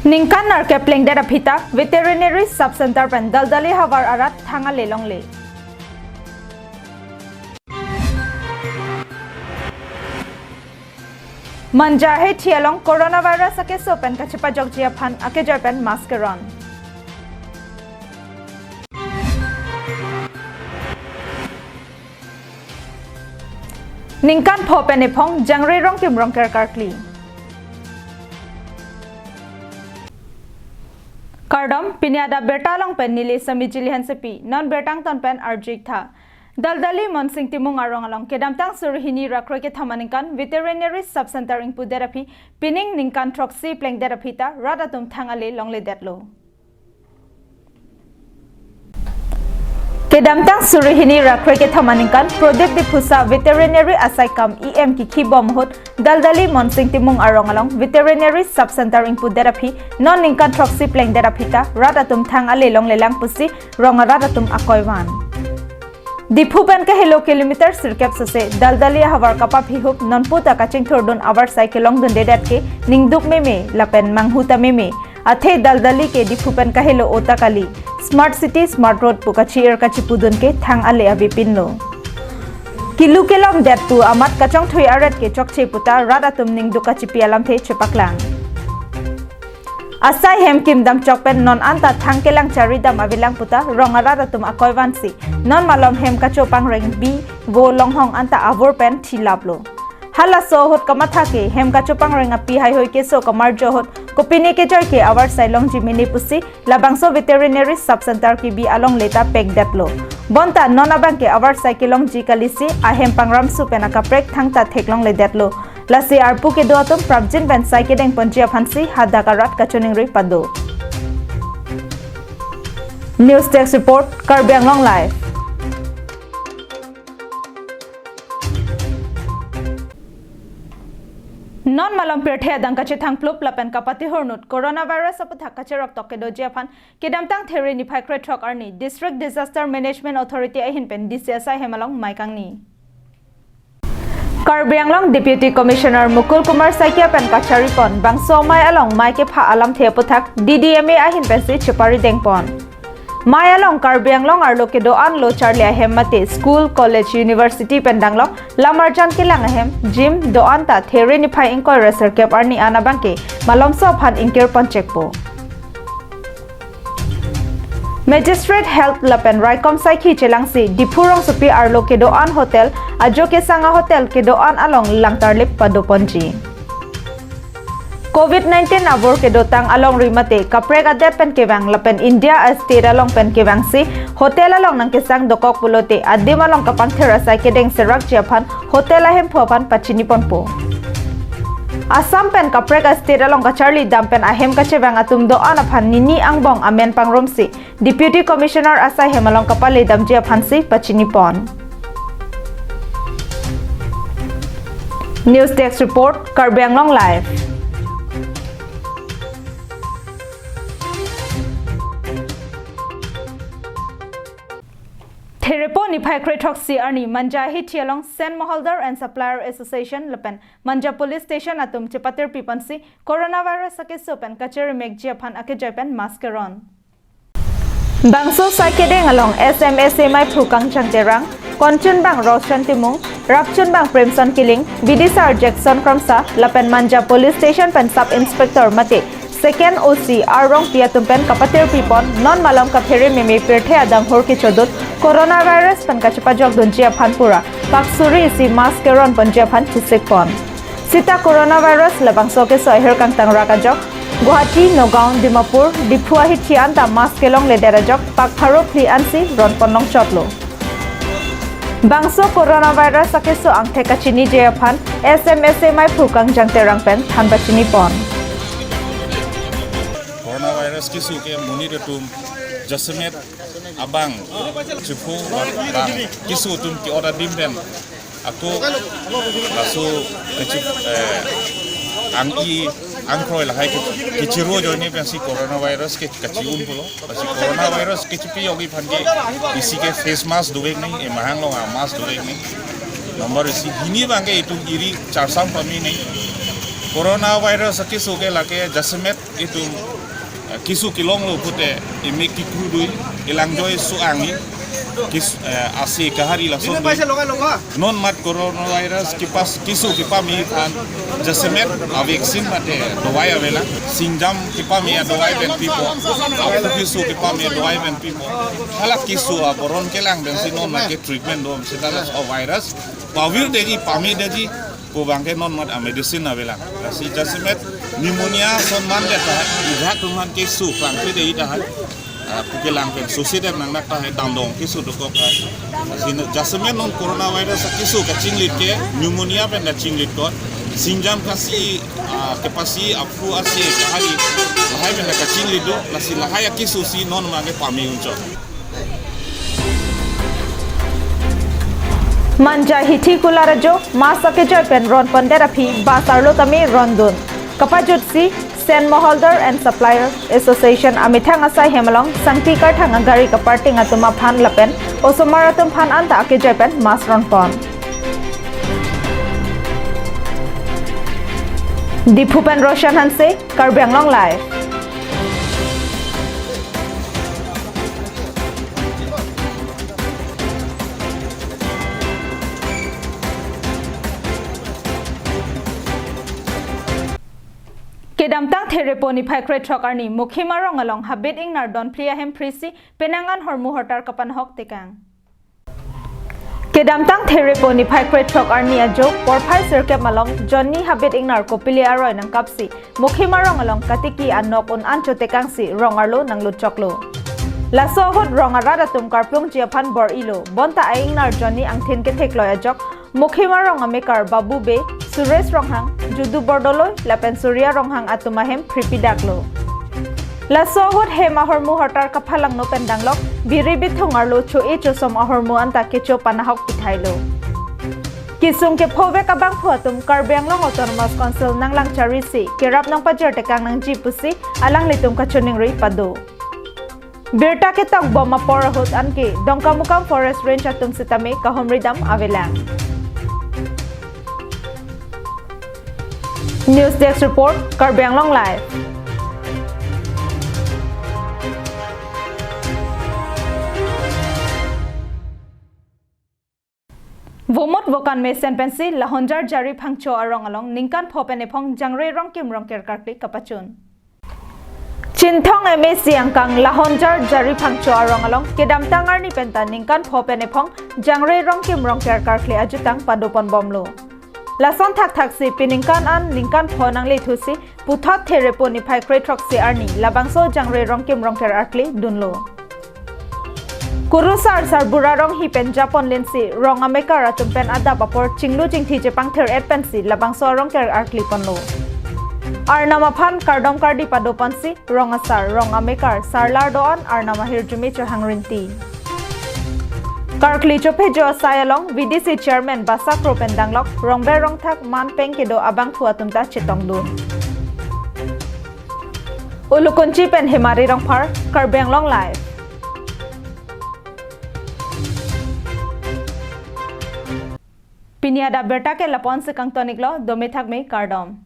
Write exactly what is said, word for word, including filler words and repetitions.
Ningkan nerkep plengdet aphi ta Veterinary Sub Center pen Daldali havar arat thang ale longle. Manja ahithi along coronavirus akeso pen kachepajokji aphan akejoi pen mass keron. Ningkan pho pen ephong Jangre Rongkim Rongker karkli. Kardom, pini adap birta along pen neli Sami Jili Hansepi, non birta angton pen arju-ik tha. Daldali Monsing Timung arong along kedamtang suri hini ra kroi kethom aningkan Veterinary Sub Center ingpudet aphi pining ningkan throksi plengdet aphi ta rat atum thang ale longledetlo. Kedamtang suri hini ra kroi kethom aningkan Prodip Diphusa Veterinary asaikam E M kikhibom ahut Daldali Monsing Timung arong along Veterinary Sub Center ingpudet aphi non ningkan throksi plengdet aphi ta rat atum thang ale longlelang pusi rong arat atum akoi van. Diphu pen kahelo kilometer sirkep sose Daldali ahavar kapaphihup nonpu ta kachingthurdun avarsai kelongdundedet ke ningduk meme lapen manghu ta meme. Athe Daldali ke Diphu pen kahelo ota kali. Smart City, Smart Road pu kachi-ir kachipudun ke thang ale avepinlo. Kilu kelomdet pu amat kachongthui aret ke chokche puta rat atum ningduk kachipi alamthe chepaklang. Asai hem kimdam chok pen non anta thang kelang charidam avelang puta rong arat atum akoi vansi non malom hem kacho pangreng bi vo longhong anta avur pen thilaplo. Halaso ahut kamatha ke hem kacho pangreng api haihoi keso kamarjo ahut kopine kejoi ke avarsai longji mene pusi labangso Veterinary Sub Center kibi alongle ta pekdetlo. Bonta non abang ke avarsai kelongji kalisi ahem pangram su pen akaprek thangta theklongledetlo. Lasi arpu kedo atum prapjin pen sai kedeng ponji aphansi hadak arat kachoningri pado. News Desk Report, Karbi Anglong Live. Non malom pirthe adang kachethang plup lapen kapatihor nut coronavirus aputhak kacherok tok kedoji aphan kedamtang There niphai krethrok arni District Disaster Management Authority ahin pen D C asai hem along mei kangni. Karbi Anglong Deputy Commissioner Mukul Kumar Saikia pen kacharipon bangso mei along mei kepha alamthe aputhak D D M A ahin pensi cheparidengpon. Mei along Karbi Anglong arlo kedo-an lo charli ahem mate school, college, university pen danglok lamarjan kelang ahem, gym do-an ta There niphai ingkoi ra sirkep arni an abang ke malomso aphan ingkirpon chekpo. Magistrate Health lapen Raikom Saikhi chelangsi Diphu rongsopi arlo kedo-an hotel ajo kesang ahotel kedo-an along langtarlip padoponji. Covid nineteen avur kedotang alongri mate kaprek adet pen kevang lapen India a state along pen kevangsi hotel along nangkesang dokok pulote adim along kapangthir asai kedeng serakji aphan hotel ahemphu aphan pachiniponpo. Assam pen kaprek a state along kacharli dam pen ahem kachevang atum do-an aphan nini angbong amen pangrumsi Deputy Commissioner asai hem along kapale damji aphansi pachinipon. News Desk Report, Karbi Anglong Live. There po niphai krethroksi arni Manja ahithi along Sand Moholdar and Supplier Association lapen Manja Police Station atum chepatirpiponsi coronavirus akeso pen kacheremekji aphan akejoi pen mass keron. Bangso sai kedeng along S M S A meiphu Kangjang Terang, konchunbang Roshan Timung, rapchunbang Premson Killing, bidisar Jackson Kramsa lapen Manja Police Station pen Sub Inspector mate Second O C R Rongpi atum pen kapatirpipon non malom kaphere meme pirthe adang hur kechodut coronavirus pen kachepajokdunji aphan pura pak suri isi mass keronponji aphan chesikpon. Sita coronavirus labangso akeso ahir kangtang rak ajok Guwahati, Nagaon, Dimapur, Diphu ahithi anta mass kelongledet ajok pak pharo phli ansi ronpon longchotlo. Bangso coronavirus akeso angthek kachiniji aphan S M S A meiphu Kangjang Terang pen than pachinipon. Coronavirus keso ke monit atum jasemet abang chiphu bang keso atum ke-ot adim pen ako laso kechip, eh, ang-i angkroi lahai ke kechiro ajoine pensi coronavirus ke kachi-un pulo. Lasi coronavirus kechipi-okji aphan ke isi ke face mask dovek nangji, emahang along a mask dovek nangji. Number isi, hini abang ke itum eri charsam pame nangji. Coronavirus akeso ke lake jasemet itum Keso kelonglo pute emek kekru dui, elang joi su angi, kes, eh, ase kahari lason dui. Non mat coronavirus kepas keso kepame aphan jasemet a vaccine mate dawai avelang. Singjam kepame adawai pen pipo, aphu keso kepame adawai pen pipo. Hala keso aboron kelang pensi non mat ke treatment do, seta laso virus pavirdetji, pamedetji pu abangke non mat a medicine avelang. Lasi jasemet pneumonia ason mandet tahai, ijak atum aphan keso klangkledetji tahai. Ah, pu kelang pen sose det nangnak tahai, damdong keso dokok tahai. Lasi jasemet non coronavirus akeso kachinglitke pneumonia pen kachinglit ko. Singjam kasi, ah, kepasi, aphu ase kahari, lahai pen kachinglitlo. Lasi lahai akeso si non abangke pame unchot. Manja hithi kular ajo, mass akejoi pen ron pondet aphi bus arlo tame rondun. Kapajutsi Sen Moholdar and Supplier Association amethang asai hem along sangti karthang agari kaparting atum aphan lapen osomar atum aphan anta akejoi pen mass ronpon. Diphu pen Roshan Hanse, Karbi Anglong Live. Kedamtang Therepo niphai krethrok arni Mukhima rong along Habit Ingnar donphli ahem phrisi penang an hormu hortar kapanhok tekang. Kedamtang Therepo niphai krethrok arni ajo porphai sirkep malom Johnny Habit Ingnar kopili aroi nangkapsi Mukhima rong along katiki anok un an chotekangsi rong arlo nanglut choklo. Laso ahut rong arat atum karplungji aphan bor-ilo, bonta a-ingnar Johnny angthin kethekloi ajok Mukhima rong amekar Babu Bey, Suresh Ronghang, Judu Bordoloi lapen Surya Ronghang atum ahem phripidaklo. Laso ahut hem ahormu hortar kaphalangno pen danglok biri bithung arlo cho-e chosom ahormu anta kecho panahok pithailo. Kesung kephovek abangphu atum Karbi Anglong Autonomous Council nanglang charisi kerap nangpajir tekang nangji pusi alanglitum kachoningri pado. Birta ketok bom apor ahut anke Dongkamukam Forest Range atum sitame kahumridam avelang. News Desk Report, Karbi Anglong Live. Vomut vokan mesen pensi Lahonjar Jari Phangcho arong along ningkan pho pen ephong Jangre Rongkim Rongker karkli kapachun. Chinthong M A C angkang Lahonjar Jari Phangcho arong along kedamtang arni penta ningkan pho pen ephong Jangre Rongkim Rongker karkli ajutang padopon bomlo. Lason thakthaksi piningkan an ningkan pho nanglethusi puthot Therepo niphai krethrok si arni labangso Jangre Rongkim Rongker arkli dunlo. Kurusar Sarbura Ronghi pen japon lensi rong amekar atum pen adap apor chinglu chingthi chepangthir et pensi labangso arongker arkli ponlo. Arnam aphan kardom kardi padoponsi rong asar, rong amekar, sarlar do-an arnam ahirjume chohang rinti. Karkli chophejo asai along V D C Chairman Basa Kro pen danglok rongver rongthak man peng kedo abangphu atum ta chetongdun. Ulukunchi pen Hemari Rongphar, Karbi Anglong Live. Pini adap birta ke lapu-ansi kangtoniklo, dome thakme, kardom.